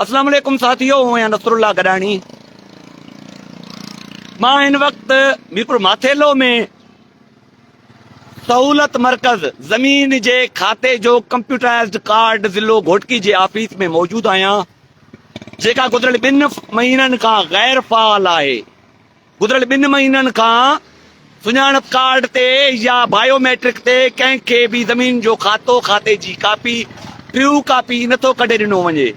اسلام عليڪم ساٿيو آئون آهيان نصر الله گڏاڻي مان هن وقت ميرپور ماٿيلو ۾ سهولت مرڪز زمين جي کاتي جو ڪمپيوٽرائزڊ ڪارڊ ضلعو گهوٽڪي جي آفيس ۾ موجود آهيان جيڪا گذريل ٻن مهينن کان غير فعال آهي گذريل ٻن مهينن کان سڃاڻپ ڪارڊ تي يا بايو ميٽرڪ تي ڪنهن کي به زمين جو کاتو، کاتي جي ڪاپي، ٽريو ڪاپي نٿو ڪڍي ڏنو وڃي.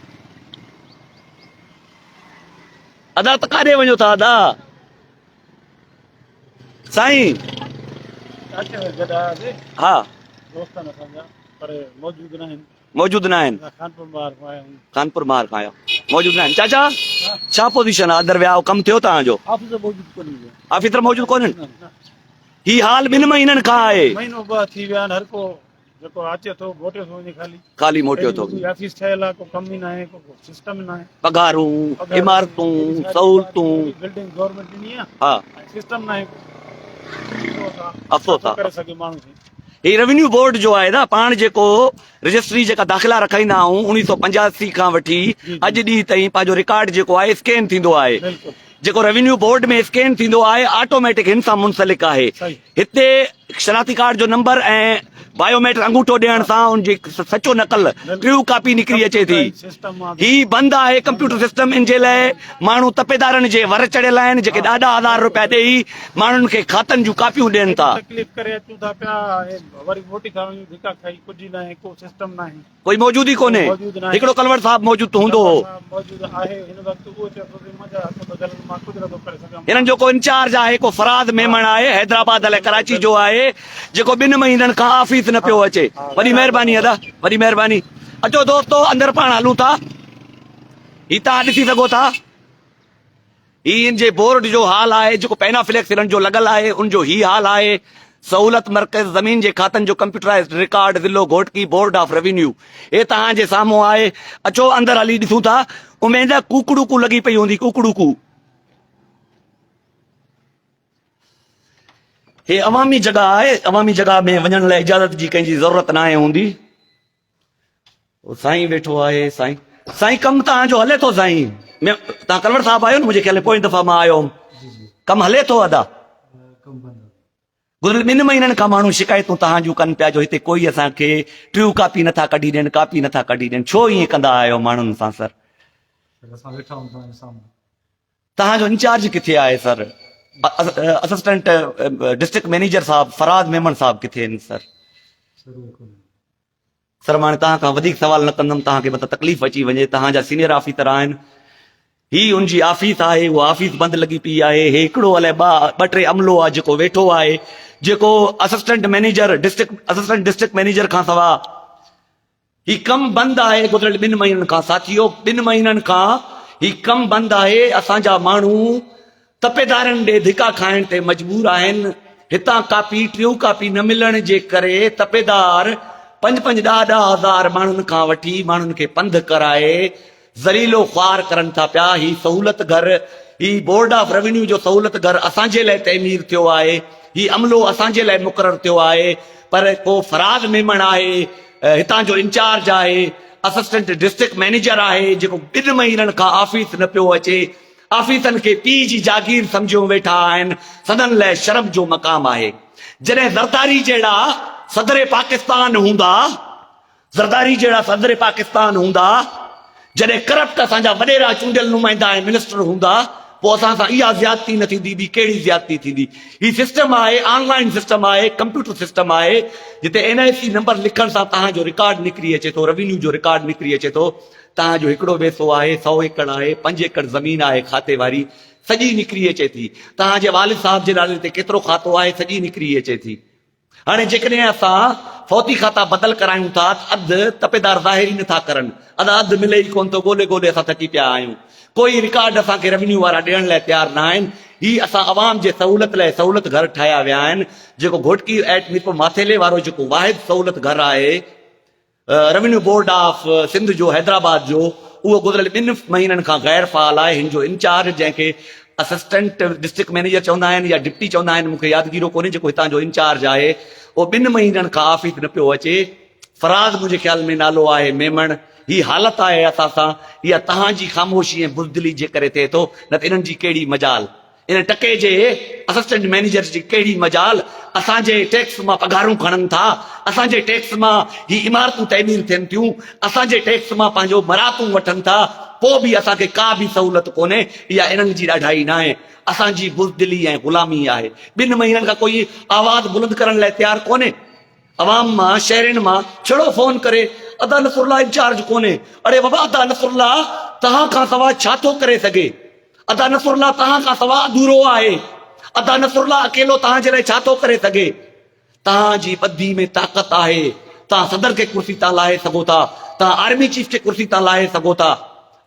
ادا ته ڪاڏي وڃو ٿا ادا سائين. ها موجود نه آهن. خانپور مهار کان آيا موجود نه آهن چاچا ڇا پوزيشن آ اندر ويا ڪم ٿيو توهان جو آفيسر موجود ڪونهي آفيسر موجود ڪونهن هي حال ٻن مهينن کان آهي مهينو ٻه ٿي ويا آهن هر ڪو جيڪو اچي ٿو موٽي ٿو وڃي خالي خالي موٽيو ٿو آفيس ٺهيل آ ڪو ڪم ئي ناهي ڪو سسٽم ئي ناهي پگهارون عمارتون سهولتون بلڊنگ گورنمينٽ ڏني آ ها سسٽم ناهي افسوس آ ڪري سگهي ماڻهو هي روينيو بورڊ جو آهي نه پاڻ جيڪو رجسٽري جيڪا داخلا رکائيندا آهيون اوڻيهه سو 85 کان وٺي اڄ ڏينهن تائين پنهنجو رڪارڊ جيڪو آهي اسڪين ٿيندو آهي جيڪو روينيو بورڊ ۾ اسڪين ٿيندو آهي آٽوميٽڪ هن سان منسلڪ آهي هتي شناختي ڪارڊ جو نمبر ۽ بايوميٽرڪ انگوٺو ڏيڻ سان ان جي سچو نقل ٽريو ڪاپي نڪري اچي ٿي. هي بند آهي ڪمپيوٽر سسٽم ان جي لاء ماڻهو تپيدارن جي ور چڙهيل آهن جيڪي ڏهه ڏهه هزار روپيا ڏيئي ماڻهن کي کاتن جون ڪاپيون ڏين ٿا. تڪليف ڪري اچون ٿا پيا ۽ وري موٽي ٿا وڃون ڌڪا کائي ڪجهه ناهي ڪو سسٽم ناهي. ڪوئي موجود ئي ڪونهي. هڪڙو ڪلوڙ صاحب موجود ته هوندو هو. هنن جو ڪو انچارج آهي ڪو فراز ميمڻ آهي حيدرآباد الائي ڪراچي جو آهي جيڪو ٻن مهينن کان آفيس نه پيو اچي. وڏي مهرباني ادا وڏي مهرباني. اچو دوستو اندر پاڻ هلون ٿا. هي توهان ڏسي سگهو ٿا. هي ان جي بورڊ جو حال آهي جيڪو پينا فليڪس هنن جو لڳل آهي ان جو هي حال آهي سهولت مرڪز زمين جي کاتن جو ڪمپيوٽرائزڊ رڪارڊ ضلعو گهوٽڪي بورڊ آف روينيو هي توهان جي سامهون آهي اچو اندر هلي ڏسون ٿا اميد ڪوڪڙوڪو لڳي پئي هوندي ڪوڪڙوڪو هي عوامي جڳهه آهي عوامي جڳهه ۾ وڃڻ لاء اجازت جي ڪنهن جي ضرورت ناهي هوندي سائين ويٺو آهي سائين سائين ڪم توهان جو هلي ٿو سائين توهان ڪلوڙ صاحب آهيو نه منهنجي خيال ۾ پوئين دفعا مان آيو هوم ڪم هلي ٿو ادا گذريل ٻن مهينن کان ماڻهو شڪايتون توهان جون ڪن پيا جو هتي ڪوئي اسان کي ٽريو ڪاپي نٿا ڪڍي ڏين ڪاپي نٿا ڪڍي ڏين ڇو ائين ڪندا آهيو ماڻهن سان سر توهان جو انچارج ڪٿي آهي سر اسسٽنٽ ڊسٽرڪٽ مئنيجر صاحب فراز ميمڻ صاحب ڪٿي آهن سر سر مان هاڻي توهان کان وڌيڪ سوال نه ڪندم توهان کي متان تڪليف اچي وڃي توهان جا سينيئر آفيسر آهن هي ان جي آفيس آهي اها آفيس بند لڳي پئي آهي هي هڪڙو الائي ٻه ٻه ٽي عملو آهي جيڪو ويٺو آهي جيڪو assistant manager district assistant district manager کان سوا هي ڪم بند آهي گذريل ٻن مهينن کان ساٿيو ٻن مهينن کان هي ڪم بند آهي اسان جا ماڻهو تپيدارن ڏي ڌڪا کائڻ تي مجبور آهن، هتان ڪاپي ٽيون ڪاپي نه ملڻ جي ڪري تپيدار پنج پنج ڏهه ڏهه هزار ماڻهن کان وٺي ماڻهن کي پنڌ ڪرائي ذليل و خوار ڪرن ٿا پيا، هي سهولت گهر هي بورڊ آف روينيو جو سهولت گهر اسان جي لاء تعمير ٿيو آهي، هي عملو اسان جي لاء مقرر ٿيو آهي پر ڪو فراز ميمڻ آهي هتان جو انچارج آهي اسسٽنٽ ڊسٽرڪٽ مئنيجر آهي جيڪو ٻن مهينن کان آفيس نه پيو اچي. آفيسن کي پيء جي جاگير سمجهيو ويٺا آهن، سندن لئه شرم جو مقام آهي. جڏهن زرداري جهڙا صدر پاڪستان هوندا، زرداري جهڙا صدر پاڪستان هوندا، جڏهن ڪرپٽ اسان جا وڏيرا چونڊيل نمائندا ۽ منسٽر هوندا، پوء اسان سان اها زيادتي نه ٿيندي، ٻي ڪهڙي زيادتي ٿيندي؟ هي سسٽم آهي، آن لائين سسٽم آهي، ڪمپيوٽر سسٽم آهي، جتي اين آء سي نمبر لکڻ سان توهان جو رڪارڊ نڪري اچي ٿو، روينيو جو رڪارڊ نڪري اچي ٿو. توهان جو هڪڙو ويسو آهي، سئو ايڪڙ آهي، پنج ايڪڙ زمين آهي کاتي واري، سڄي نڪري اچي ٿي. توهان جي والد صاحب جي نالي تي ڪيترو کاتو آهي، سڄي نڪري اچي ٿي. هاڻي جيڪڏهن اسان فوتي کاتا بدل ڪرايون ٿا ته اڌ تپيدار ظاهر ئي نٿا ڪرن. ادا اڌ ملي ئي ڪونه ٿو، ڳولي ڳولي اسان ٿڪي پيا آهيون. ڪوئي رڪارڊ اسان کي روينيو وارا ڏيڻ لاء تيار نه آهن. هي اسان عوام جي سهولت لاء سهولت گهر ٺاهيا ويا آهن. جيڪو گهوٽڪي ايٽ ميرپور ماٿيلي وارو جيڪو واحد سهولت گهر آهي، روينيو بورڊ آف سنڌ جو حيدرآباد جو اهو گذريل ٻن مهينن کان غير فعال آهي هن جو انچارج جنهن کي اسسٽنٽ ڊسٽرڪٽ مئنيجر چوندا آهن يا ڊپٽي چوندا آهن مون کي يادگيرو ڪونهي جيڪو هتان جو انچارج آهي اهو ٻن مهينن کان آفيس نه پيو اچي فراز منهنجي خيال ۾ نالو آهي ميمڻ. هي حالت آهي اسان سان، اها توهان جي خاموشي ۽ بزدلي جي ڪري ٿئي ٿو، نه ته انهن جي ڪهڙي مجال، ان ٽڪي جي اسسٽنٽ مئنيجر جي ڪهڙي مجال، اسان جي ٽيڪس مان پگهارون کڻن ٿا، اسان جي ٽيڪس مان هي عمارتون تعمير ٿين ٿيون، اسان جي ٽيڪس مان پنهنجو مراعتون وٺن ٿا، پوء به اسان کي ڪا به سهولت ڪونهي، اها انهن جي ڏاڍائي ناهي، اسان جي بزدلي ۽ غلامي آهي. ٻن مهينن کان ڪوئي آواز بلند ڪرڻ لاء تيار ڪونهي. عوام مان شهرين مان ڇڙو فون ڪري ادا نصرالله انچارج ڪونهي اڙي بابا ادا نصرالله توهان کان سوا ڇا ٿو ڪري سگهي ادا نصرالله توهان کان سوا اڌورو آهي ادا نصرالله اڪيلو توهان جي لاء ڇا ٿو ڪري سگهي توهان جي ٻڌي ۾ طاقت آهي توهان صدر کي ڪرسي تان لاهي سگهو ٿا توهان آرمي چيف کي ڪرسي تان لاهي سگهو ٿا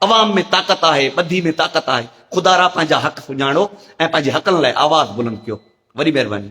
عوام ۾ طاقت آهي ٻڌي ۾ طاقت آهي خدارا پنهنجا حق سڃاڻو ۽ پنهنجي حقن لاء آواز بلند ڪيو وڏي مهرباني.